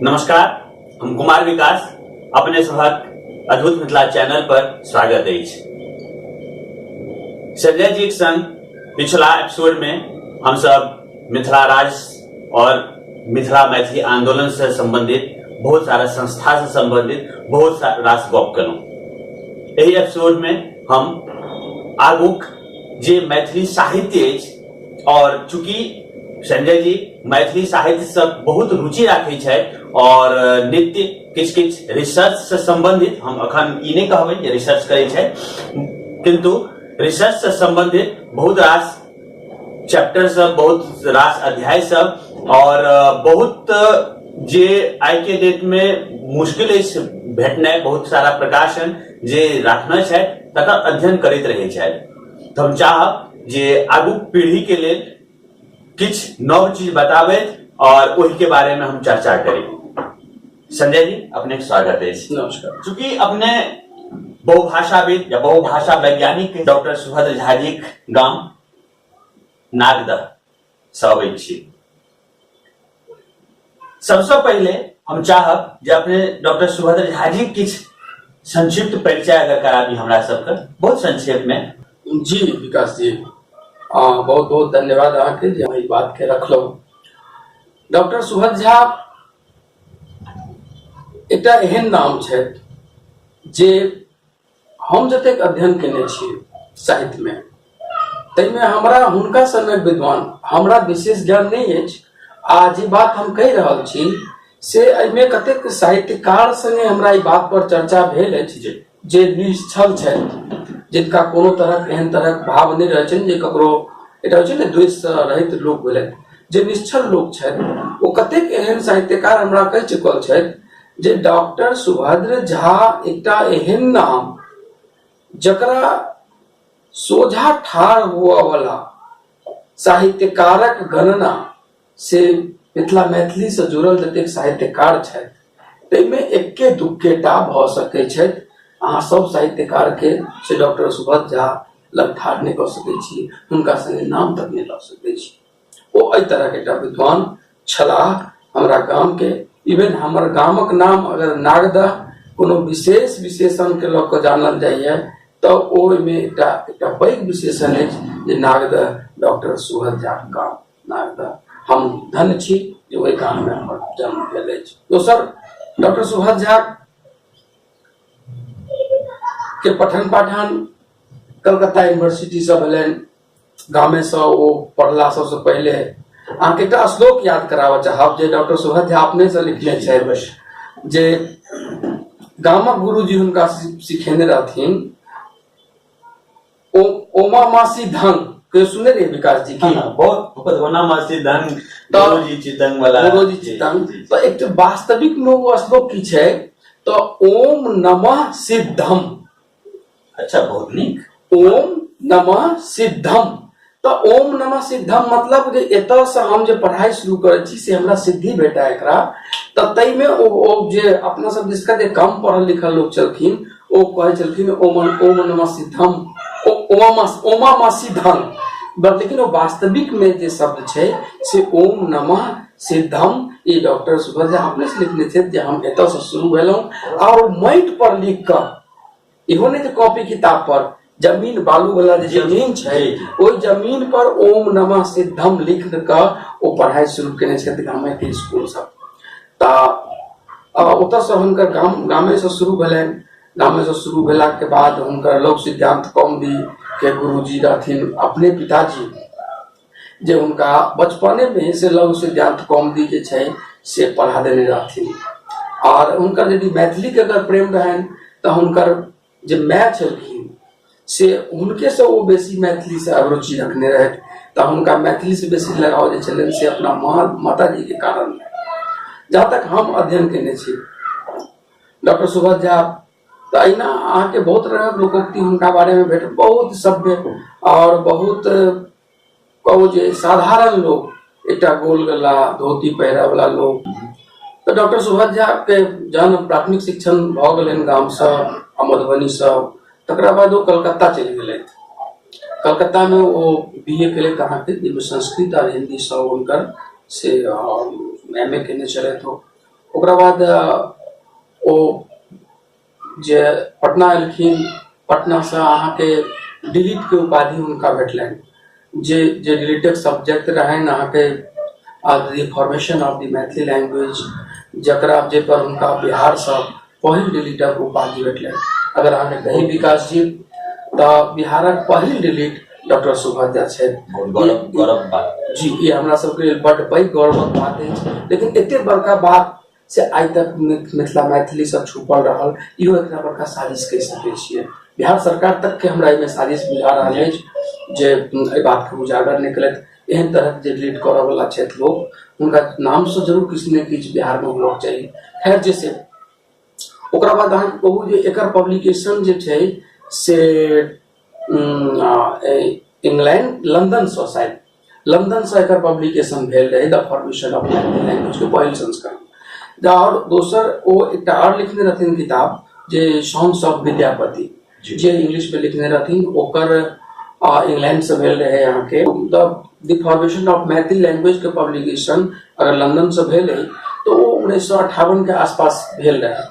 नमस्कार, हम कुमार विकास, अपने सभक अद्भुत मिथिला चैनल पर स्वागत अछि। संजय जी के संग पिछला एपिसोड में हम सब मिथिला राज्य और मिथिला मैथिली आंदोलन से संबंधित बहुत सारा संस्था से संबंधित बहुत रास गप केलहुँ। एहि एपिसोड में हम आगूक जे मैथिली साहित्य अछि, और चूंकि संजय जी मैथिली साहित्य से बहुत रुचि राखै छथि और नित्य किछु किछु रिसर्च से संबंधित, हम अखन ई नहि कहबै जे रिसर्च करै छथि, किंतु रिसर्च से संबंधित बहुत रास चैप्टर सब, बहुत रास अध्याय सब और बहुत जे आइ के डेट में मुश्किल अछि भेटनाइ, बहुत सारा प्रकाशन जे राखने छथि तकर अध्ययन करैत रहै छथि। तऽ हम चाहब जे आगू पीढ़ी के लेल किछु नव चीज बताबैत और ओहि के बारे में हम चर्चा करी। संजय जी, अपने के स्वागत अछि। नमस्कार। चूंकि अपने बहुभाषाविद या बहुभाषा वैज्ञानिक डॉक्टर सुभद्र झा जी गाम नागदह से अबै छी, सबसे पहले हम चाहब जे अपने डॉक्टर सुभद्र झा जी किछु संक्षिप्त परिचय अगर कराबी हमरा सबके, बहुत संक्षेप में। जी विकास जी, बहुत बहुत धन्यवाद अहाँके जे अहाँ ई बात के रखलहुँ। डॉक्टर सुभद्र झा एकटा एहन नाम छथि जे हम जतेक अध्ययन केने छी साहित्यमे, ताहिमे हमरा हुनका सनक विद्वान हमरा विशेष ज्ञान नहि अछि। आ जे बात हम कहि रहल छी से एहिमे कतेक साहित्यकार संगे हमरा ई बात पर चर्चा भेल अछि जे निश्चल छथि, जिनका कोनो तरहक एहन तरहक भाव नहि रहै छनि जे ककरो एकटा होइ छै ने द्वेषसँ रहित लोक भेलथि, जे निश्चल लोक छथि ओ कतेक एहन साहित्यकार हमरा कहि चुकल छथि जे डॉक्टर सुभद्र झा एकटा एहन नाम जकरा सोझा ठाढ़ हुअ वाला साहित्यकारक गणना से मिथिला मैथिली से जुड़ल जतेक साहित्यकार छथि ताहिमे एक्के दुक्के टा भऽ सकै छथि। अहाँ सब साहित्यकार के से डॉक्टर सुभद्र झा लग ठाढ़ नहि कऽ सकै छी, हुनका संगे नाम तक नहि लऽ सकै छी। ओ एहि तरहके एकटा विद्वान छलाह हमरा गामके। इवन हमर गामक नाम अगर नागदह कोनो विशेष विशेषणके लऽ कऽ जानल जाइए तऽ ओहिमे एकटा एकटा पैघ विशेषण अछि जे नागदह डॉक्टर सुभद्र झाक गाम नागदह। हम धन्य छी जे ओहि गाममे हमर जन्म भेल अछि। दोसर, डॉक्टर सुभद्र झा के पठन पाठन कलकत्ता यूनिवर्सिटीसँ भेलनि, गामेसँ ओ पढ़ला। सबसँ पहिले अहाँके एकटा श्लोक याद कराबऽ चाहब जे डॉक्टर सुभद्र झा अपनेसँ लिखने छथि, जे गामक गुरुजी हुनका सिखेने रहथिन। ओ ओमा मासी धन के सुनने रहिए विकास जी की? हाँ, बहुत ओना मासी धन, गुरुजी चितंग वाला। गुरुजी चितंग। तऽ एक वास्तविक में ओ श्लोक की छै तऽ ओम नमः सिद्धम। अच्छा, बहुत नीक। ओम नमः सिद्धम, तऽ ओम नमः सिद्धम मतलब जे एतऽसँ हम जे पढ़ाइ शुरू करै छी से हमरा सिद्धि भेटै एकरा। तऽ ताहिमे ओ जे अपना सब दिसका जे कम पढ़ल लिखल लोक छलखिन ओ कहै छलखिन ओम ओम नमः सिद्धम, ओमा ओमा मा सिद्धम, लेकिन ओ वास्तविक में जे शब्द छै से ओम नमः सिद्धम। ई डॉक्टर सुभद्र झा अपने से लिखने छथि जे हम एतऽसँ शुरू भेलहुँ। आओर माटि पर लिख कऽ, इहो नहि जे कॉपी किताब पर, जमीन बालू वाला जे जमीन छै ओहि जमीन पर ओम नमः सिद्धम लिख कऽ ओ पढ़ाइ शुरू केने छथि गामे के स्कूल सब। तऽ ओतऽसँ हुनकर गाम गामेसँ शुरू भेलनि। गामेसँ शुरू भेलाके बाद हुनकर लोक सिद्धांत कौमुदी के गुरुजी रहथिन अपने पिताजी, जे हुनका बचपनेमे से लघु सिद्धांत कौमुदी जे छै से पढ़ा देने रहथिन। आओर हुनकर यदि मैथिलीके अगर प्रेम रहनि तऽ हुनकर जे माय छलखिन से हुनकेसँ ओ बेसी मैथिलीसँ अभिरुचि रखने रहथि। तऽ हुनका मैथिलीसँ बेसी लगाव जे छलनि से अपना माँ माताजीके कारण। जहाँ तक हम अध्ययन केने छी डॉक्टर सुभद्र झा, तऽ अहिना अहाँके बहुत तरहक लोकोक्ति हुनका बारेमे भेटत। बहुत सभ्य आओर बहुत कहू जे साधारण लोक, एकटा गोल गला धोती पहिरऽ वाला लोक। तऽ डॉक्टर सुभद्र झा के जहन प्राथमिक शिक्षण भऽ गेलनि गामसँ आ मधुबनीसँ, तकरा बाद ओ कलकत्ता चलि गेलथि। कलकत्तामे ओ बी ए केलथि अहाँके, जाहिमे संस्कृत आर हिन्दीसँ हुनकर से एम ए केने छलथि ओ। ओकरा बाद ओ जे पटना एलखिन, पटनासँ अहाँके डिलीटके उपाधि हुनका भेटलनि, जे जे डिलीटक सब्जेक्ट रहनि अहाँके the formation of the Maithili language, जकरा जाहिपर हुनका बिहारसँ पहिल डिलीटक उपाधि भेटलनि। अगर अहाँके कही विकास जी, तऽ बिहारक पहिल डिलीट डॉक्टर सुभद्रा छथि। गौरव गौरव बात जी, ई हमरा सबके लेल बड्ड पैघ गौरवक बात अछि, लेकिन एते बड़का बात से आइ तक मिथिला मैथिली सब छुपल रहल, इहो एकटा बड़का साजिश कहि सकै छियै। बिहार सरकार तक के हमरा एहिमे साजिश बुझा रहल अछि जे एहि बातके उजागर नहि केलथि। एहन तरहक जे डिलीट करऽ वाला छथि लोक, हुनका नामसँ जरूर किछु ने किछु बिहारमे हुअके चाही। खैर, जे से ओकरा बाद अहाँके कहू जे एकर पब्लिकेशन जे छै से इंग्लैंड लंदनसँ, शायद लंदनसँ एकर पब्लिकेशन भेल रहै, the formation of Maithili language के पहिल संस्करण। आओर दोसर ओ एकटा आओर लिखने रहथिन किताब जे सॉन्ग्स ऑफ विद्यापति, जे इंग्लिश में लिखने रहथिन, ओकर इंग्लैंड से भेल रहे अहाँके। The formation of Maithili language के पब्लिकेशन अगर लंदन से भेल है तो वो 1958 के आसपास भेल रहे।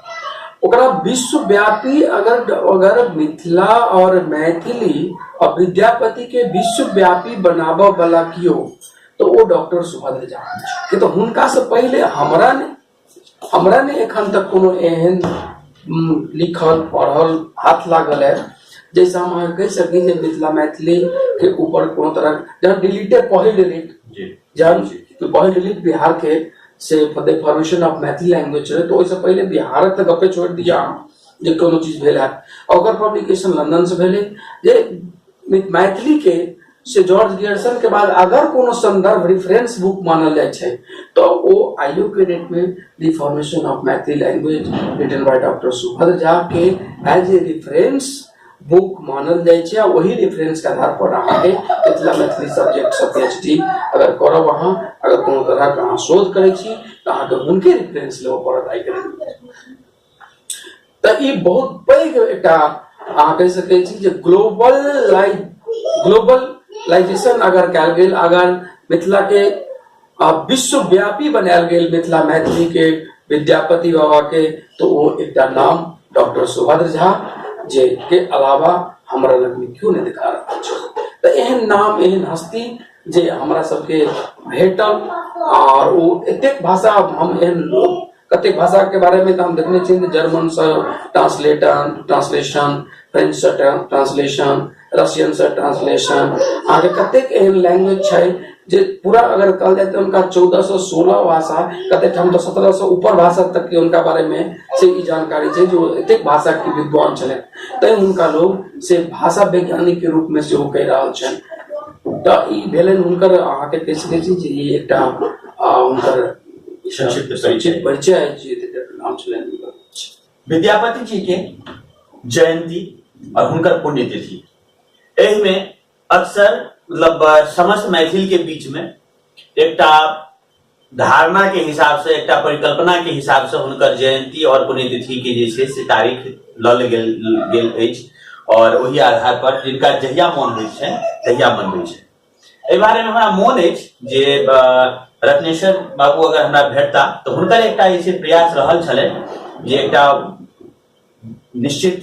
ओकरा विश्वव्यापी अगर अगर मिथिला और मैथिली और विद्यापति के विश्वव्यापी बनाबऽ वाला कियो तो ओ डॉक्टर सुभद्र झा के। तो हुनका से पहिले हमरा ने एखन तक कोनो एहन लिखल पढ़ल हाथ लागल है जैसे हम अहाँ कहि सकी जे मिथिला मैथिली के ऊपर कोनो तरह जहन डिलीटे पहिल डिलीट जहन पहिल डिलीट बिहार के से the formation of Maithili language छलै, तऽ ओहिसँ पहिले बिहारक तऽ गप्पे छोड़ि दिअ अहाँ जे कोनो चीज भेल हैत। आ ओकर पब्लिकेशन लंदन से भेलै, जे मैथिली के से जॉर्ज ग्रियर्सन के बाद अगर कोनो संदर्भ रेफरेंस बुक मानल जाइ छै तऽ ओ आइयो के डेट में the formation of Maithili language written by doctor Subhadra Jha के एज ए रेफरेंस बुक मानल जाइ छै। आ ओही रेफरेंस के आधार पर अहाँके मिथिला मैथिली सब्जेक्ट से पीएचडी अगर करब अहाँ, अगर कोनो तरहक अहाँ शोध करै छी, तऽ अहाँके हुनके रेफरेंस लेबऽ पड़त आइ के डेट। तऽ ई बहुत पैघ एकटा अहाँ कहि सकै छी जे ग्लोबलाइजेशन अगर कयल गेल, अगर मिथिला के विश्वव्यापी बनायल गेल मिथिला मैथिली के विद्यापति बाबा के, तो ओ एकटा नाम डॉक्टर सुभद्र झा जे के अलावा हमरा लग में क्यों नहीं दिखा रहल छै। तऽ एहन नाम, एहन हस्ती जे हमरा सबके भेटल, और ओ एतेक भाषा, हम एहन लोक कतेक भाषा के बारे में तऽ हम देखने छियै जर्मन से ट्रांसलेशन, फ्रेंच से ट्रांसलेशन, रशियन से ट्रांसलेशन, अहाँके कतेक एहन लैंग्वेज छै जे पूरा अगर कहल जाय तऽ हुनका 1416 भाषा, कतेक ठाम तऽ 17 सौ ऊपर भाषा तक के हुनका बारे में से ई जानकारी छै जे ओ एतेक भाषा के विद्वान छलै। तैं हुनका लोग से भाषा वैज्ञानिक के रूप में सेहो कहि रहल छनि। तऽ ई भेलनि हुनकर, अहाँके कहि सकै छी जे ई एकटा हुनकर संक्षिप्त परिचय। संक्षिप्त परिचय अछि जे नाम छलनि हुनकर। विद्यापति जी के जयंती और हुनकर पुण्यतिथि, एहिमे अक्सर मतलब समस्त मैथिल के बीच में एकटा धारणा के हिसाब से, एकटा परिकल्पना के हिसाब से हुनकर जयंती और पुण्यतिथि के जे छै से तारीख लऽ गेल गेल अछि और ओहि आधार पर जिनका जहिया मोन होइ छै तहिया मनबै छै। एहि बारे में हमरा मोन अछि जे रत्नेश्वर बाबू अगर हमरा भेटता तऽ हुनकर एकटा जे छै प्रयास रहल छलै जे एकटा निश्चित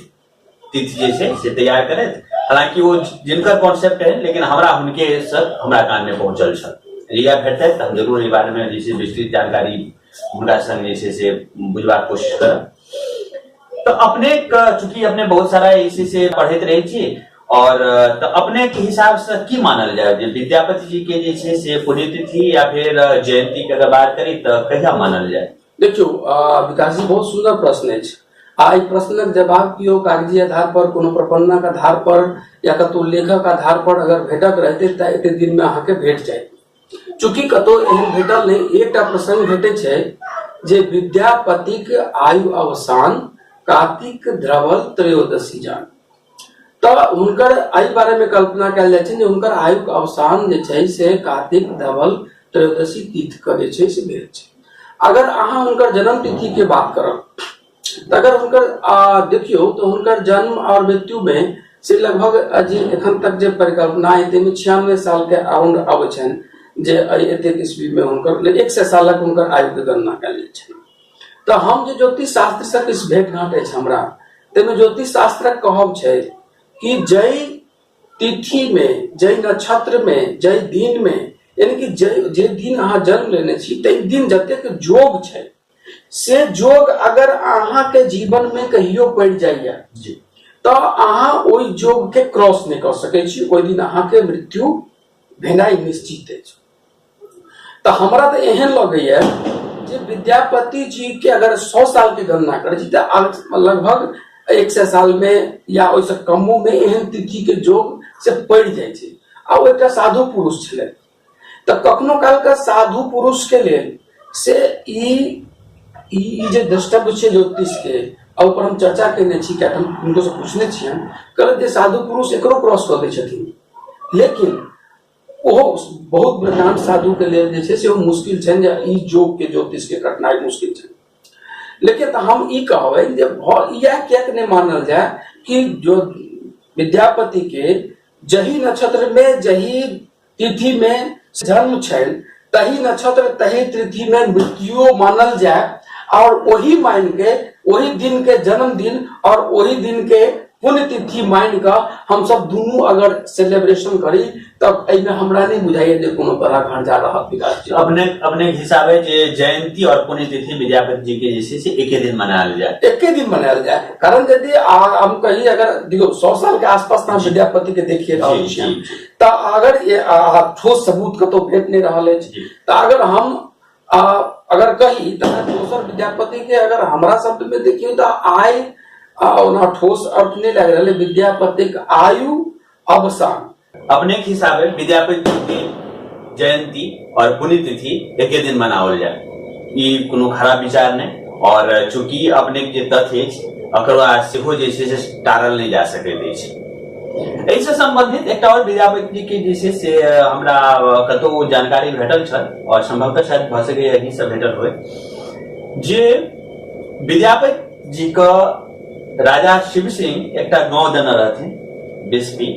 तिथि जे छै से तैयार करैत। हालांकि ओ जिनकर कॉन्सेप्ट है, लेकिन हमरा हुनके से हमरा कान में पहुंचल छल। जहिया भेटतै तऽ हम जरूर एहि बारे में जे छै विस्तृत जानकारी हुनका संग जे छै से बुझबाक कोशिश करब। तऽ अपने चूंकि अपने बहुत सारा जे छै से पढ़ैत रहै छी और तऽ अपने के हिसाब से की मानल जाय जे विद्यापति जी के जे छै से पुण्यतिथि या फिर जयंती के अगर बात करी तऽ कहिया मानल जाय? देखियौ विकास जी, बहुत सुन्दर प्रश्न अछि आ एहि प्रश्नक जवाब केओ कागजी आधार पर, कोनो प्रपन्नक आधार पर या कतौ लेखक आधार पर अगर भेटक रहतै तऽ एते दिन मे अहाँके भेट जायत। चूँकि कतौ एहन भेटल नहि, एकटा प्रसंग भेटै छै जे विद्यापतिक आयु अवसान कार्तिक ध्रवल त्रयोदशी जान। तऽ हुनकर एहि बारे मे कल्पना कयल जाइ छै जे हुनकर आयुक अवसान जे छै से कार्तिक धवल त्रयोदशी तिथि के जे छै से भेल छै। अगर अहाँ हुनकर जन्म तिथि के बात करब तऽ अगर हुनकर देखियौ तऽ हुनकर जन्म और मृत्यु में से लगभग जे एखन तक जे परिकल्पना है ताहिमे 96 साल के अराउंड अबै छनि जे एतेक ईस्वी में हुनकर 100 सालक हुनकर आयु के गणना कयल जाइ छै। तऽ हम जे ज्योतिष शास्त्रसँ किछु भेट घाँट अछि हमरा, ताहिमे ज्योतिष शास्त्रक कहब छै कि जाहि तिथिमे, जाहि नक्षत्रमे, जाहि दिनमे, यानी कि जे दिन अहाँ जन्म लेने छी ताहि दिन जतेक योग छै से योग अगर अहाँके जीवनमे कहियो पड़ि जाइए तऽ अहाँ ओहि योगके क्रॉस नहि कऽ सकै छी, ओहि दिन अहाँके मृत्यु भेनाइ निश्चित अछि। तऽ हमरा तऽ एहन लगैया जे विद्यापति जी के अगर 100 साल के गणना करै छी तऽ लगभग 100 साल में या ओहिसँ कमो में एहन तिथि के योग से पड़ि जाइ छै। आ ओ एकटा साधु पुरुष छलै, तऽ कखनो काल के साधु पुरुष के लेल से ई ई जे द्रष्टव्य छै ज्योतिष के, आ ओहिपर हम चर्चा केने छी, किया हम हुनको से पूछने छियनि, कहलथि जे साधु पुरुष एकरो क्रॉस कऽ दै छथिन, लेकिन ओहो बहुत प्रधान साधु के लेल जे छै से ओ मुश्किल छनि जे ई योग के ज्योतिष के कटनाइ मुश्किल छनि। लेकिन तऽ हम ई कहबै जे इएह किएक नहि मानल जाय कि जो विद्यापति के जही नक्षत्र में जही तिथि में जन्म छनि तही नक्षत्र तही तिथि में मृत्युओ मानल जाय, और वही मान के वही दिन के जन्मदिन और वही दिन के पुण्यतिथि मान कऽ हमसब दुनू अगर सेलिब्रेशन करी तब एहिमे हमरा नहि बुझाइए जे कोनो तरहक हर्जा रहत। विकास जी, अपने अपने हिसाबे जे जयंती और पुण्यतिथि विद्यापति जी के जे छै से एके दिन मनायल जाय, एके दिन मनायल जाय। कारण यदि हम कही अगर देखियौ 100 साल के आसपास हम विद्यापति के देखिए रहल छियै, तऽ अगर ये ठोस सबूत कतौ भेट नहि रहल अछि, तऽ अगर हम अगर कही तऽ दोसर विद्यापति के अगर हमरा शब्द में देखियौ तऽ आय ओना ठोस अर्थ नहीं लागि रहल है विद्यापति के आयु अवसान। अपने के हिसाबे विद्यापति के जयंती और पुण्यतिथि एके दिन मनाओल जाय, ई कोनो खराब विचार नहीं, और चूंकि अपने के जे तथ्य अछि ओकर सेहो जे छै से टारल नहीं जा सकैत अछि। एहिसँ संबंधित एकटा और विद्यापति जी के जे छै से हमरा कतौ जानकारी भेटल छल, और संभवतः शायद भऽ सकैए एहि से भेटल होय, जे विद्यापति जी के राजा शिव सिंह एकटा गांव देने रहथिन बिस्फी,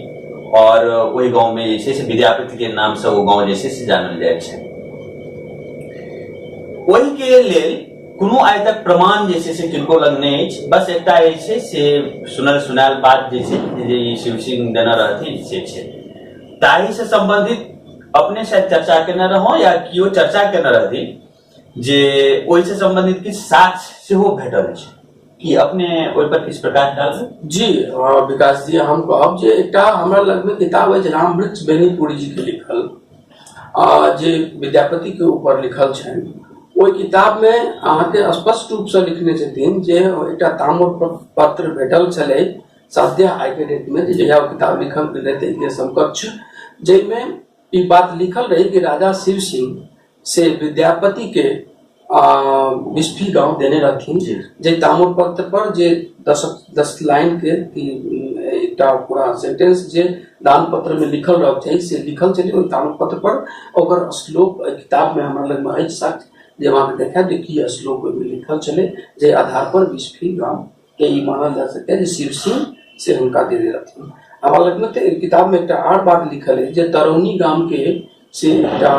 और ओहि गांव में जे छै से विद्यापति के नाम से ओ गांव जे छै से जानल जाइ छै। ओहि के लेल कोनो आइ तक प्रमाण जे छै से किनको लग नहि अछि, बस एकटा जे छै से सुनल सुनायल बात जे छै जे ई शिव सिंह देने रहथिन से छै। ताहि से संबंधित अपने शायद चर्चा केने रहौं या केओ चर्चा केने रहथिन जे ओहि से संबंधित किछु साक्ष्य सेहो भेटल छै, कि अपने ओहि पर किछु प्रकाश डालबै? जी विकास जी, हम कहब जे एकटा हमरा लगमे किताब अछि रामवृक्ष बेनीपुरी जी के लिखल, जे विद्यापति के ऊपर लिखल छनि। ओहि किताब में अहाँके स्पष्ट रूप से लिखने छथिन जे एकटा ताम्र पत्र भेटल छलै सद्य आइ के डेट में, जे जहिया ओ किताब लिखल गेलै ताहिके समकक्ष, जाहिमे ई बात लिखल रहै कि राजा शिव सिंह से विद्यापति के बिस्फी गांव देने रहथिन, जे ताम्र पत्र पर जे 10 लाइन के एकटा पूरा सेंटेंस जे दान पत्र में लिखल रहक चाही से लिखल छलै ओहि ताम्र पत्र पर। ओकर श्लोक एहि किताब में हमरा लगमे अछि साक्ष्य, जे अहाँके देखायब जे की श्लोक ओहिमे लिखल छलै, जे आधार पर बिस्फी गाम के ई मानल जा सकैए जे शिव सिंह से हुनका देने रहथिन। हमरा लगमे तऽ किताब में एकटा आर बात लिखल अछि जे तरौनी गाम के से एकटा,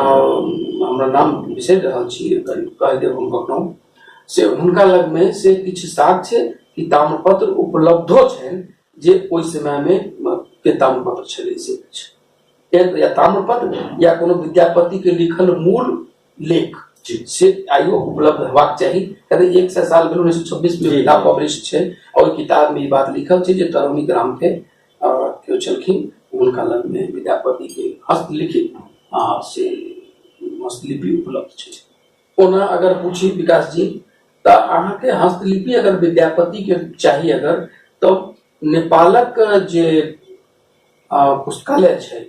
हमरा नाम बिसरि रहल छी, कहि देब हम कखनो, से हुनका लगमे से किछु साक्ष्य कि ताम्रपत्र उपलब्धो छनि जे ओहि समयमे के ताम्रपत्र छलै से अछि, या ताम्रपत्र या कोनो विद्यापति के लिखल मूल लेख से आइयो उपलब्ध हेबाक चाही। कियाकि 100 साल भेल 1926 में किताब पब्लिश छै, और ओहि किताब में ई बात लिखल छै जे तरौनी ग्राम के केओ छलखिन, हुनका लग में विद्यापति के हस्तलिखित से हस्तलिपि उपलब्ध छै। ओना अगर पूछी विकास जी तऽ अहाँके हस्तलिपि अगर विद्यापति के चाही अगर, तऽ नेपालक जे पुस्तकालय छै,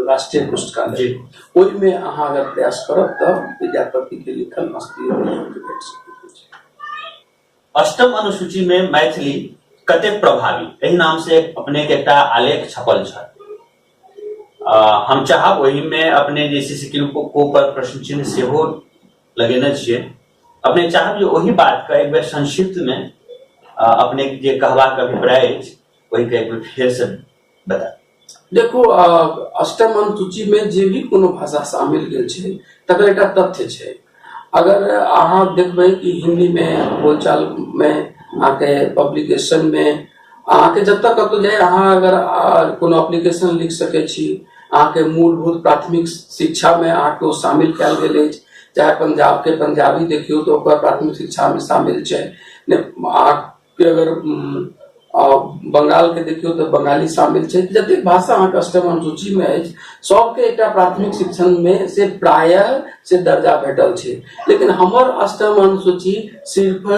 राष्ट्रीय पुस्तकालय, ओहिमे अहाँ अगर प्रयास करब तऽ विद्यापति के लिखल हस्तलिपि भेट सकैत अछि। अष्टम अनुसूची में मैथिली कतेक प्रभावी, एहि नाम से अपने के एकटा आलेख छपल छल। हम चाहब ओहिमे अपने जे छै से किनको को पर प्रश्न चिन्ह सेहो लगेने छियै। अपने चाहब जे ओहि बात के एक बेर संक्षिप्त में अपने जे कहबाक अभिप्राय अछि ओहिके एक बेर फेर से बता। देखू, अष्टम अनुसूची में जे भी कोनो भाषा शामिल गेल छै तकर एकटा तथ्य छै। अगर अहाँ देखबै कि हिन्दीमे बोलचालमे अहाँके पब्लिकेशनमे अहाँके जतऽ कतहु जाय अहाँ अगर कोनो एप्लीकेशन लिख सकै छी। अहाँके मूलभूत प्राथमिक शिक्षामे अहाँके ओ शामिल कयल गेल अछि। चाहे पंजाबके पंजाबी देखियौ तऽ ओकर प्राथमिक शिक्षामे शामिल छै। अहाँके अगर बंगालके देखियौ तऽ बंगाली शामिल छै। जतेक भाषा अहाँके अष्टम अनुसूचीमे अछि सबके एकटा प्राथमिक शिक्षणमे से प्रायः से दर्जा भेटल छै। लेकिन हमर अष्टम अनुसूची सिर्फ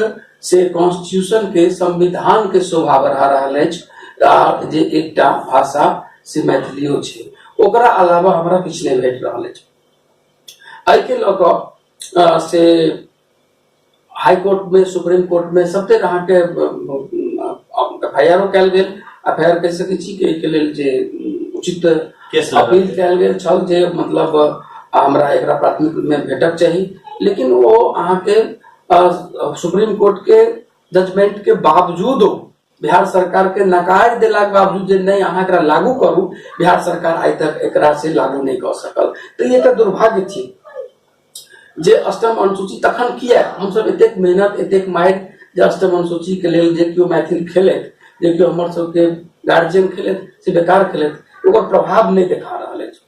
से कॉन्स्टिट्यूशन के संविधान के शोभा बढ़ा रहल अछि आ जे एकटा भाषा से मैथिलियो छै, ओकरा अलावा हमरा किछु नहि भेट रहल अछि। एहिके लऽ कऽ से हाई कोर्ट में सुप्रीम कोर्ट में सबते अहाँके एफ I आरो कयल गेल। एफ I R कहि सकै छी कि एहिके लेल जे उचित केस अपील कयल गेल छल जे मतलब हमरा एकरा प्राथमिक रूपमे भेटक चाही, लेकिन ओ अहाँके सुप्रीम कोर्ट के जजमेंट के बावजूदो बिहार सरकार के नकार देलाके बावजूद जे नहि अहाँ एकरा लागू करू, बिहार सरकार आइ तक एकरा से लागू नहि कऽ सकल। तऽ ई एकटा दुर्भाग्य छी जे अष्टम अनुसूची तखन किया हमसब एतेक मेहनत एतेक मारि जे अष्टम अनुसूची के लेल जे केओ मैथिल खेलथि, जे केओ हमर सबके गार्जियन खेलथि से बेकार खेलथि, ओकर प्रभाव नहि देखा रहल अछि।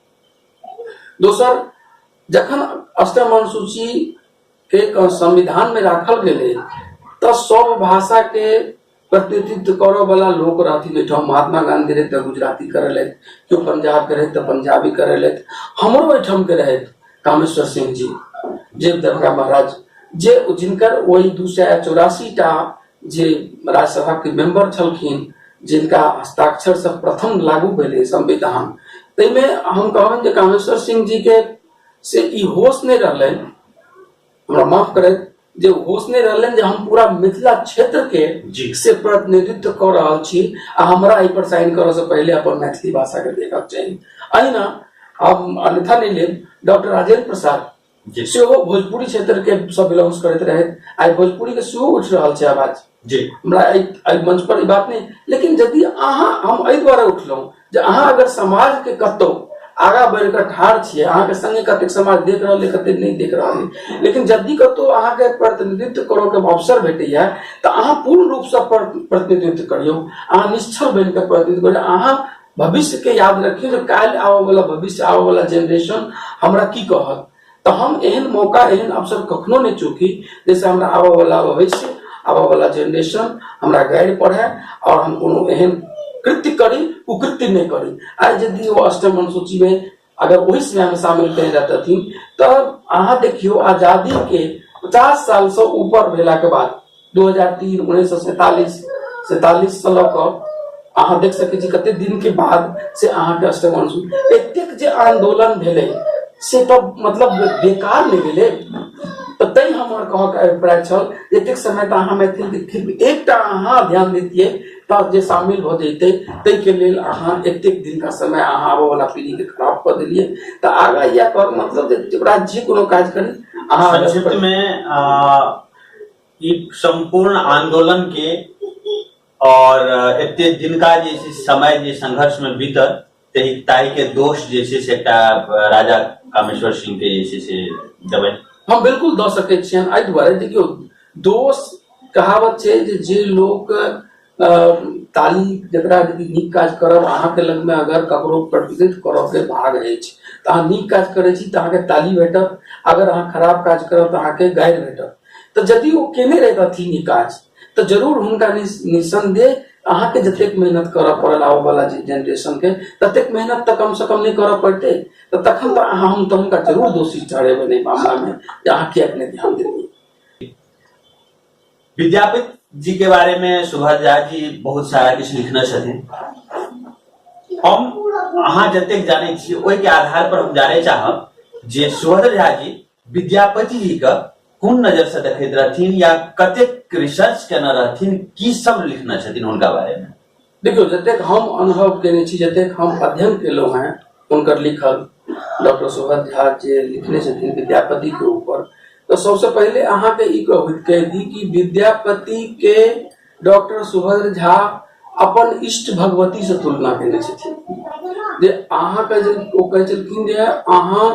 दोसर, जखन अष्टम अनुसूची के संविधान में राखल गेलै तऽ सब भाषा के प्रतिनिधित्व करऽ वाला लोक रहथिन। एहिठाम महात्मा गांधी रहथि तऽ गुजराती करै लथि, केओ पंजाब के रहथि तऽ पंजाबी करै लथि, हमरो एहिठाम के रहथि कामेश्वर सिंह जी जे दरभंगा महाराज जे जिनकर ओहि 284 टा जे राज्यसभा के मेंबर छलखिन, जिनका हस्ताक्षर से प्रथम लागू भेलै संविधान, ताहिमे हम कहबनि जे कामेश्वर सिंह जी के से ई होश नहि रहलनि, हमरा माफ करैत, जे होश नहि रहलनि जे हम पूरा मिथिला क्षेत्र के जी से प्रतिनिधित्व कऽ रहल छी आ हमरा एहि पर साइन करऽ से पहिले अपन मैथिली भाषा के देखक चाही। अहिना हम अन्यथा नहि लेब, डॉक्टर राजेंद्र प्रसाद जी सेहो भोजपुरी क्षेत्र के सब बिलोंग्स करैत रहथि, आइ भोजपुरी के सेहो उठि रहल छै आवाज। जी हमरा एहि मंच पर ई बात नहि, लेकिन यदि अहाँ, हम एहि दुआरे उठलहुँ जे अहाँ अगर समाज के कतौ आगा बढ़ि कऽ ठाढ़ छियै, अहाँके संगे कतेक समाज देख रहल है कतेक नहि देख रहल है, लेकिन यदि कतौ अहाँके प्रतिनिधित्व करऽ के अवसर भेटैया तऽ अहाँ पूर्ण रूपसँ प्रतिनिधित्व करियौ, अहाँ निश्चल बनि कऽ प्रतिनिधित्व करियौ। अहाँ भविष्य के याद रखियौ जे काल्हि आबऽ वाला भविष्य, आबऽ वाला जेनरेशन हमरा की कहत। तऽ हम एहन मौका एहन अवसर कखनो नहि चूकी जाहिसँ हमरा आबऽ वाला भविष्य, आबऽ वाला जेनरेशन हमरा गारि पढ़ै और हम कोनो एहन कृत्य करी, कुकृत्य नहि करी। आइ यदि ओ अष्टम अनुसूची में अगर ओहि समय में शामिल कयने रहतथिन तऽ अहाँ देखियौ आजादी के 50 साल से ऊपर भेला के बाद 2003 1947 47 से लऽ कऽ अहाँ देख सकै छी कते दिन के बाद से अहाँके अष्टम अनुसूची, एतेक जे आंदोलन भेलै से तऽ मतलब बेकार नहि भेलै। तऽ तैं हमर कहक अभिप्राय छल एतेक समय तऽ अहाँ मैथिल के एकटा अहाँ ध्यान दैतियै तऽ जे शामिल भऽ जैतै, ताहिके लेल अहाँ एतेक दिनका समय अहाँ आबऽ वाला पीढ़ी के खराब कऽ देलियै। तऽ आगाँ इएह कहक मतलब जे ओकरा जे कोनो काज करी अहाँ। संक्षिप्त में ई सम्पूर्ण आंदोलन के और एते दिनका जे छै समय जे संघर्ष में बीतल ताहि के दोष जे छै से एकटा राजा कामेश्वर सिंह के जे छै से देबै। हम बिल्कुल दऽ सकै छियनि एहि दुआरे, देखियौ दोष कहावत छै जे जे लोक ताली जकरा यदि नीक काज करब, अहाँके लगमे अगर ककरो प्रतिनिधित्व करऽके भाग अछि तऽ अहाँ नीक काज करै छी तऽ अहाँके ताली भेटत, अगर अहाँ खराब काज करब तऽ अहाँके गारि भेटत। तऽ यदि ओ केने रहितथिन ई काज तऽ जरूर हुनका निसन्देह अहाँके जतेक मेहनत करऽ पड़ल आबऽ वाला जेनरेशन के ततेक मेहनत तऽ कम से कम नहि करऽ पड़तै। तऽ तखन तऽ अहाँ हम तऽ हुनका जरूर दोषी ठहरेबै एहि मामलामे जे अहाँ किएक नहि ध्यान देलियै। विद्यापति जी के बारे में सुभाष झा जी बहुत सारा किछु लिखने छथिन। हम अहाँ जतेक जानै छी ओहिके आधार पर हम जानै चाहब जे सुभद्र झा जी विद्यापति जी के कोन नजर से देखैत रहथिन या कतेक रिसर्च केने रहथिन, की सब लिखने छथिन हुनका बारे में। देखियौ जतेक हम अनुभव केने छी, जतेक हम अध्ययन केलहुँ हेँ हुनकर लिखल, डॉक्टर सुभद्र झा जे लिखने छथिन विद्यापति के ऊपर, तऽ सबसे पहिले अहाँके ई कहि दी कि विद्यापति के डॉक्टर सुभद्र झा अपन इष्ट भगवती से तुलना केने छथिन जे अहाँके जे ओ कहै छलखिन जे अहाँ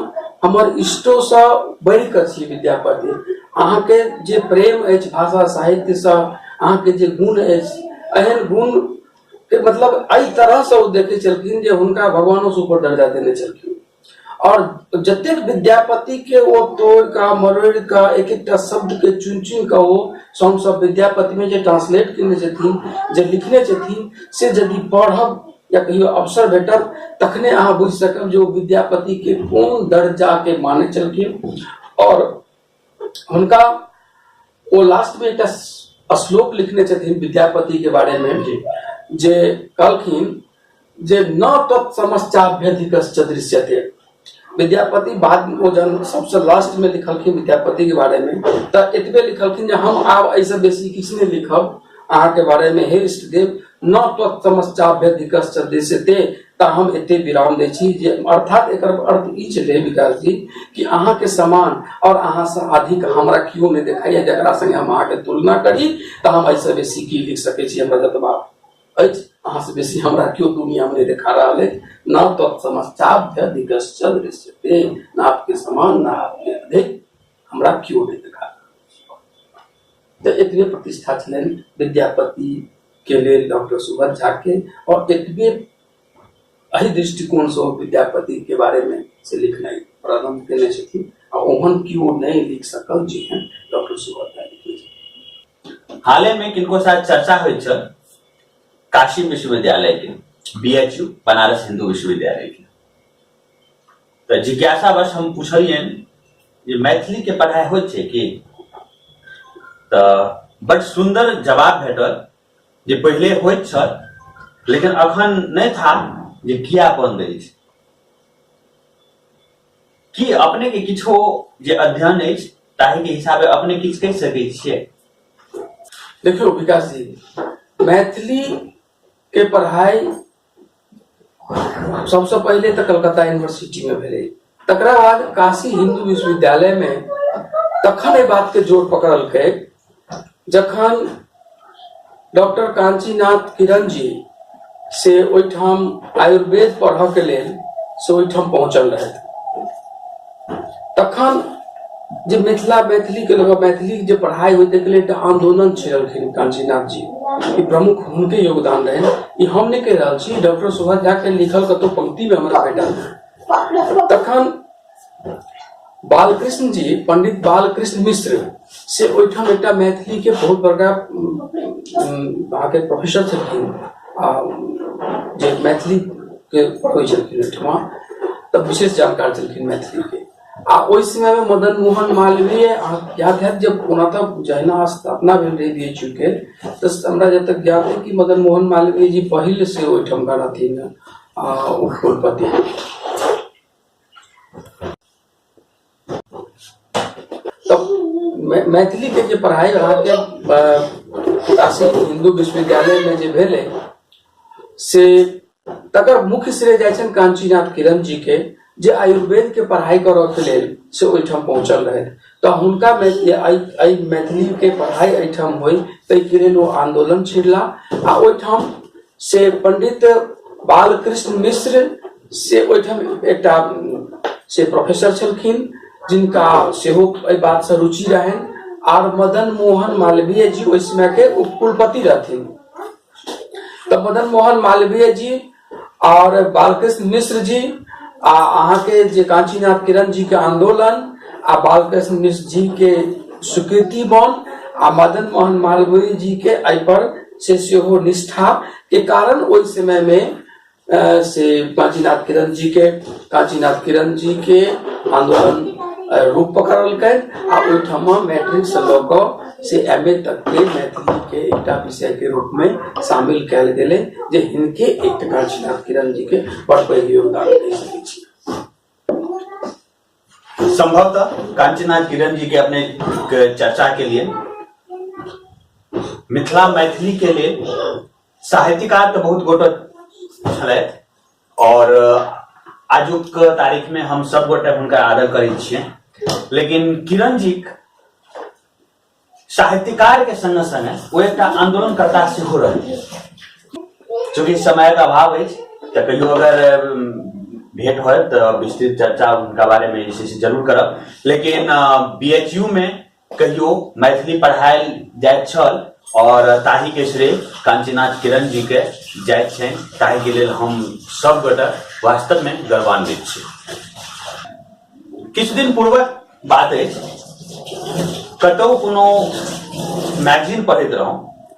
हमर इष्टोसँ बढ़ि कऽ छी विद्यापति। अहाँके जे प्रेम अछि भाषा साहित्यसँ, अहाँके जे गुण अछि, एहन गुण के मतलब एहि तरहसँ ओ देखै छलखिन जे हुनका भगवानोसँ ऊपर दर्जा देने छलखिन। और जतेक विद्यापति के ओ तोड़ कऽ मरोड़ कऽ एक एकटा शब्द के चुनि चुनि कऽ ओ सॉन्ग सब विद्यापति में जे ट्रांसलेट केने छथिन, जे लिखने छथिन, से यदि पढ़ब या कहियो अवसर भेटत तखने अहाँ बुझि सकब जे ओ विद्यापति के कोन दर्जा के मानै छलखिन। और हुनका ओ लास्ट में एकटा श्लोक लिखने छथिन विद्यापति के बारे में, जे कहलखिन जे न तत्समश्चाभ्यधिकश्च दृश्यते। विद्यापति बाद ओ जहन सबसे लास्ट में लिखलखिन विद्यापति के बारे में, तऽ एतबे लिखलखिन जे हम आब एहिसँ बेसी किछु नहि लिखब अहाँके बारे में, हे इष्टदेव, न तत्समश्चाभ्यधिकश्च दृश्यते, तऽ हम एते विराम दै छी। जे अर्थात एकर अर्थ ई छलै विकास जी कि अहाँके समान और अहाँसँ अधिक हमरा केओ नहि देखाइए, जकरा संगे हम अहाँके तुलना करी, तऽ हम एहिसँ बेसी की लिख सकै छी, हमरा जतबा अछि अहाँसँ बेसी हमरा केओ दुनिया में नहि देखा रहल अछि। न तत्समश्चाभ्यधिकश्च दृश्यते, न आपके समान न आपके अधिक हमरा केओ नहि देखा रहल। तऽ एतबे प्रतिष्ठा छलनि विद्यापति के लेल डॉक्टर सुभद झा के, और एतबे एहि दृष्टिकोण से ओ विद्यापति के बारे में से लिखनाइ प्रारंभ केने छथिन, आ ओहन केओ नहि लिख सकल जेहन डॉक्टर सुभद झा लिखने छथिन। हाले में किनको साथ चर्चा होइत छल काशी विश्वविद्यालय के, BHU Banaras Hindu विश्वविद्यालय के, तऽ जिज्ञासावश हम पुछलियनि जे मैथिली के पढ़ाइ होइत छै की, तऽ बड सुंदर जवाब भेटल जे पहिले होइत छल लेकिन अखन नहि था जे किया बंद अछि। की अपने के किछो जे अध्ययन अछि ताहि के हिसाबे अपने किछु कहि सकै छियै? देखियौ विकास जी, मैथिली के पढ़ाई सबसँ पहिले तऽ कलकत्ता यूनिवर्सिटी में भेलै, तकरा बाद काशी हिंदू विश्वविद्यालय में तखन एहि बात के जोर पकड़लकै जखन डॉक्टर कांचीनाथ किरण जी से ओहिठाम आयुर्वेद पढ़ऽ के लेल से ओहिठाम पहुंचल रहथि। तखन जे मिथिला मैथिली के लऽ मैथिली जे पढ़ाई होइत के लेल एकटा आंदोलन छेड़लखिन कांचीनाथ जी, ई प्रमुख हुनके योगदान रहनि। ई हम नहि कहि रहल छी, डॉक्टर सुभाष झा के लिखल कतौ पंक्ति में हमरा भेटल। तखन बालकृष्ण जी, पंडित बालकृष्ण मिश्र से ओहिठाम एकटा मैथिली के बहुत बड़का अहाँके प्रोफेसर छलखिन, आ जे मैथिली के पढ़बै छलखिन ओहिठमा, तऽ विशेष जानकार छलखिन मैथिली के। आ ओहि समय में मदन मोहन मालवीय, अहाँ ज्ञात हैत जे ओना तऽ जहिना स्थापना भेल रहै बी एच यू के, तऽ हमरा जतक ज्ञात है कि मदन मोहन मालवीय जी पहिल से ओहिठमका रहथिन उपकुलपति। तऽ मैथिली के जे पढ़ाई अहाँके काशी हिंदू विश्वविद्यालय में जे भेलै से तकर मुख्य श्रेय जाइ छनि कांचीनाथ किरण जी के, जे आयुर्वेद के पढ़ाई करऽ के लेल से ओहिठाम पहुंचल रहथि। तऽ हुनका एहि मैथिली के पढ़ाई एहिठाम होइ ताहिके लेल ओ आंदोलन छिड़ला, आ ओहिठाम से पंडित बालकृष्ण मिश्र से ओहिठाम एकटा से प्रोफेसर छलखिन जिनका सेहो एहि बात से रुचि रहनि, आर मदन मोहन मालवीय जी ओहि समय के उपकुलपति रहथिन। तऽ मदन मोहन मालवीय जी और बालकृष्ण मिश्र जी आ अहाँके जे कांचीनाथ किरण जी के आंदोलन आ बालकृष्ण मिश्र जी के स्वीकृति बन आ मदन मोहन मालवीय जी के एहि पर से सेहो निष्ठा के कारण ओहि समय में से कांचीनाथ किरण जी के कांचीनाथ किरण जी के आंदोलन रूप पकड़लकै, आ ओहिठाम मैट्रिक से लऽ कऽ से एम ए तक के मैथिली के एकटा विषय के रूप में शामिल कयल गेलै, जे हिनके एकटा कांचीनाथ किरण जी के बड़ पैघ योगदान कहि सकै छी। संभवतः कांचीनाथ किरण जी के अपने के चर्चा के लिए मिथिला मैथिली के लिए साहित्यकार तो बहुत गोटे छलथि, और आजुक तारीख में हम सब गोटे हुनका आदर करै छियै, लेकिन किरण जी साहित्यकार के संगे संगे ओ एकटा आंदोलनकर्ता सेहो रहथिन। चूँकि समयक अभाव अछि तऽ कहियो अगर भेंट होय तऽ विस्तृत चर्चा हुनका बारेमे जे छै से जरूर करब। लेकिन बी एच यू मे कहियो मैथिली पढ़ायल जाइत छल और ताहि के श्रेय कांचीनाथ किरण जी के जाइत छनि, ताहि के लेल हम सब गोटे वास्तव में गर्वान्वित छी। किछु दिन पूर्वक बात अछि, कतौ कोनो मैगजीन पढ़ैत रहौं,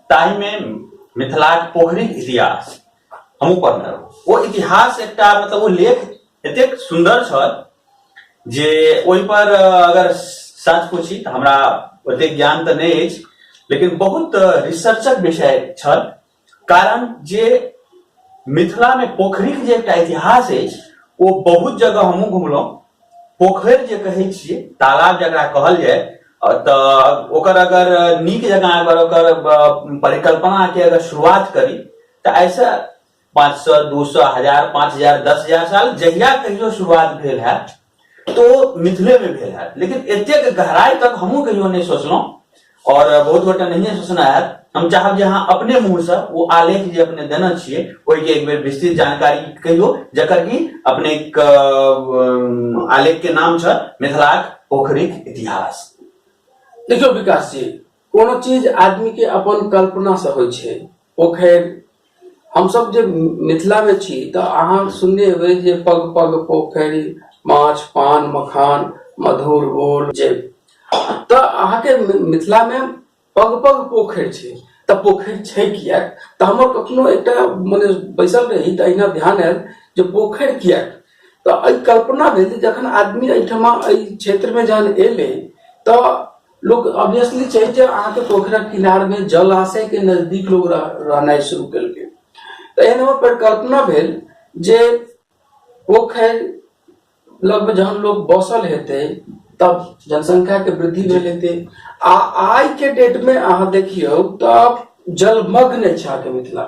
ताहि में मिथिलाक पोखरिक इतिहास हमहूँ पढ़ने रहौं। ओ इतिहास एकटा मतलब ओ लेख एतेक सुन्दर छल जे ओहि पर अगर सच पूछी तऽ हमरा ओतेक ज्ञान तऽ नहि अछि, लेकिन बहुत रिसर्चक विषय छल, कारण जे मिथिला में पोखरिक जे एकटा इतिहास अछि ओ बहुत जगह हमहूँ घुमलहुँ। पोखरि जे कहै छियै, तालाब जकरा कहल जाय, तऽ ओकर अगर नीक जकाँ अगर ओकर परिकल्पना के अगर शुरुआत करी तऽ आइसँ 500, 200, 1000, 5000, 10,000 साल जहिया कहियो शुरुआत भेल हैत तो मिथिले में भेल हैत, लेकिन एतेक गहराई तक हमहूँ कहियो नहि सोचलहुँ और बहुत गोटे नहिए सोचने हैत। हम चाहब जे अहाँ अपने मुँह से ओ आलेख जे अपने देने छियै ओहिके एक बेर विस्तृत जानकारी कहियो, जकर कि अपने आलेख के नाम छल मिथिलाक पोखरिक इतिहास। देखियौ विकास जी, कोनो चीज आदमी के अपन कल्पना से होइ छै। पोखरि हमसब जे मिथिला में छी तऽ अहाँ सुनने हेबै जे पग पग पोखरि, माछ पान मखान मधुर बोल जे, तऽ अहाँके मिथिला में पग पग पोखरि छै। तऽ पोखरि छै किएक? तऽ हमर कखनो एकटा मने बैसल रही तऽ अहिना ध्यान आयल जे पोखरि किएक? तऽ एहि कल्पना भेल जे जखन आदमी एहिठमा एहि क्षेत्र में जहन एलै तऽ लोक ऑब्वियसली छै जे अहाँके पोखरिक किनारमे जलाशय के नजदीक लोग रहनाइ शुरू केलकै। तऽ एहन हमर परिकल्पना भेल जे पोखरि लगमे जहन लोक बसल हेतै तब जनसंख्या के वृद्धि भेल हेतै। आ आइ के डेट में अहाँ देखियौ तऽ जलमग्न अछि अहाँके मिथिला।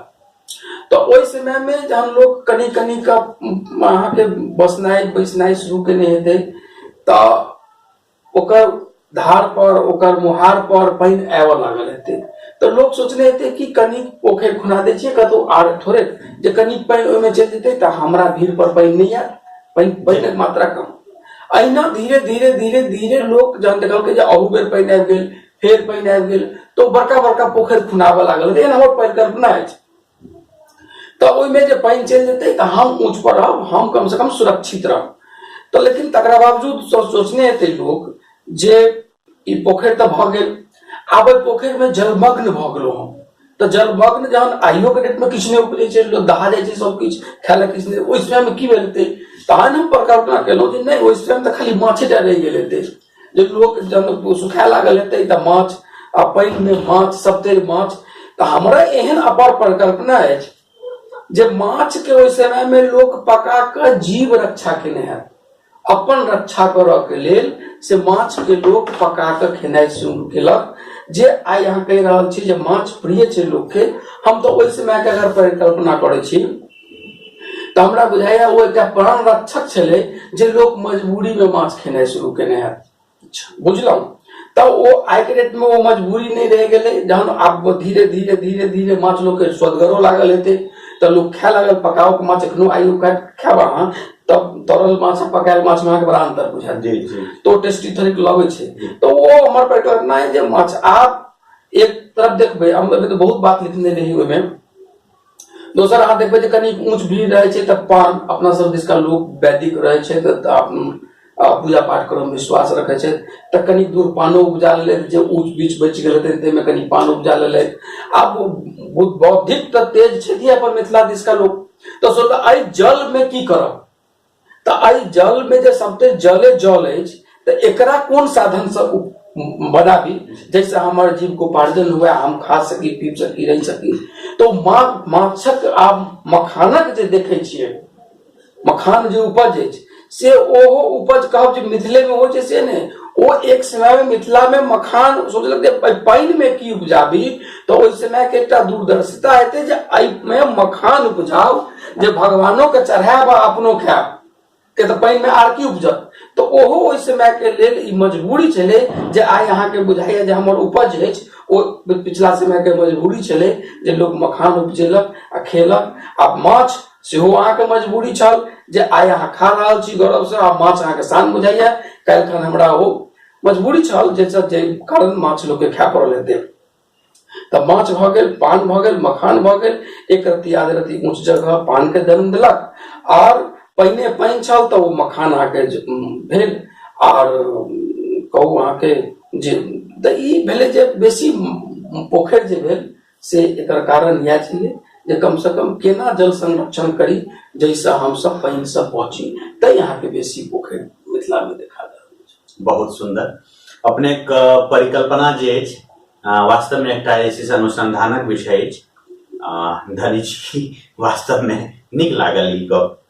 तऽ ओहि समय में जहन लोक कनि कनि के अहाँके बसनाइ बैसनाइ शुरू केने हेतै तऽ ओकर धार पर ओकर मोहार पर पानि आबऽ लागल हेतै। तऽ लोक सोचने हेतै कि कनि पोखरि खुना दै छियै कतौ आर थोड़े जे कनि पानि ओहिमे चलि जेतै तऽ हमरा भीड़ पर पानि नहि आयत, पानिक मात्रा कम। अहिना धीरे धीरे धीरे धीरे लोक जहन देखलकै जे अहू बेर पानि आबि गेल, फेर पानि आबि गेल, तऽ ओ बड़का बड़का पोखरि खुनाबऽ लागल हेतै। एहन हमर परिकल्पना अछि। तऽ ओहिमे जे पानि चलि जेतै तऽ हम ऊँच पर रहब, हम कम से कम सुरक्षित रहब। तऽ लेकिन तकरा बावजूद सोचने हेतै लोक जे ई पोखरि तऽ भऽ गेल, आब ओहि पोखरिमे जलमग्न भऽ गेलहुँ हम। तऽ जलमग्न जहन आइयो के डेटमे किछु नहि उपजै छै, लोक दहा जाइ छै, सब किछु खाय लए किछु नहि, ओहि समयमे की भेल हेतै? तहन हम परिकल्पना केलहुँ जे नहि, ओहि समयमे तऽ खाली माछे टा रहि गेल हेतै, जे लोक जहन सुखाए लागल हेतै तऽ माछ आ पानिमे माछ सबतरि माछ। तऽ हमरा एहन अपर परिकल्पना अछि जे माछके ओहि समयमे लोक पका कऽ जीव रक्षा केने हैत, अपन रक्षा करऽ के लेल से माछके लोक पका कऽ खेनाइ शुरू केलक। जे आइ अहाँ कहि रहल छी जे माछ प्रिय छै लोकके, हम तऽ ओहि समयके अगर परिकल्पना करै छी तऽ हमरा बुझाइया ओ एकटा प्राण रक्षक छलै जे लोक मजबूरीमे माछ खेनाइ शुरू केने हैत। बुझलहुँ? तऽ ओ आइके डेटमे ओ मजबूरी नहि रहि गेलै। जहन आब धीरे धीरे धीरे धीरे माछ लोकके स्वदगरो लागल हेतै तऽ लोक खाय लागल। पकाओ के माछ एखनो आइयो खायब अहाँ तब तरल माछ आ पकायल माछमे अहाँके बड़ा अन्तर बुझायत, तऽ ओ टेस्टी थोड़ेक लगै छै। तऽ ओ हमर परिकल्पना अइ जे माछ आब एक तरफ देखबै, हम तऽ बहुत बात लिखने रही ओहिमे। दोसर अहाँ देखबै जे कनि ऊँच भीड़ रहै छै तऽ पान, अपना सब दिसका लोक वैदिक रहै छै तऽ पूजा पाठ करऽमे विश्वास रखै छै, तऽ कनि दूर पानो उपजा लेलथि, जे ऊँच बीच बचि गेल हेतै ताहिमे कनि पान उपजा लेलथि। आब बौद्धिक तऽ तेज छथि अपन मिथिला दिसका लोक, तऽ सोचलक एहि जलमे की करब? तऽ एहि जलमे जे सबते जले जल अछि तऽ एकरा कोन साधनसँ बनाबी जाहिसँ हमर जीविकोपार्जन हुए, हम खा सकी, पीब सकी, रहि सकी। तऽ माछक आ मखानक जे देखै छियै, मखान जे उपज अछि से ओहो उपज कहब जे मिथिलेमे होइ छै से नहि। ओ एक समयमे मिथिलामे मखान सोचलक जे पानिमे की उपजाबी, तऽ ओहि समयके एकटा दूरदर्शिता हेतै जे एहिमे मखान उपजाउ जे भगवानो के चढ़ायब आ अपनो खायब, के तऽ पानिमे आर की उपजत। तऽ ओहो ओहि समयके लेल ई मजबूरी छलै जे आइ अहाँके बुझाइया जे हमर उपज अछि, ओ पिछला समयके मजबूरी छलै जे लोक मखान उपजेलक आ खेलक। आ माछ सेहो अहाँके मजबूरी छल जे आइ अहाँ खा रहल छी गौरवसँ आ माछ अहाँके शान बुझाइया, काल्हि खन हमरा ओ मजबूरी छल जाहिसँ जाहि कारण माछ लोकके खाय पड़ल हेतै। तऽ माछ भऽ गेल, पान भऽ गेल, मखान भऽ गेल। एक रत्ती आध रत्ती ऊँच जगह पानके जन्म देलक, आर पहिने पानि छल तऽ ओ मखान अहाँके भेल। आर कहू अहाँके जे तऽ ई भेलै जे बेसी पोखरि जे भेल से एकर कारण इएह छलै जे कमसँ कम केना जल संरक्षण करी जाहिसँ हमसब पानिसँ बची, तैँ अहाँके बेसी पोखरि मिथिलामे देखा रहल अछि। बहुत सुन्दर अपनेक परिकल्पना जे अछि वास्तवमे एकटा जे छै से अनुसंधानक विषय अछि। धनी छी, वास्तवमे नीक लागल ई गप।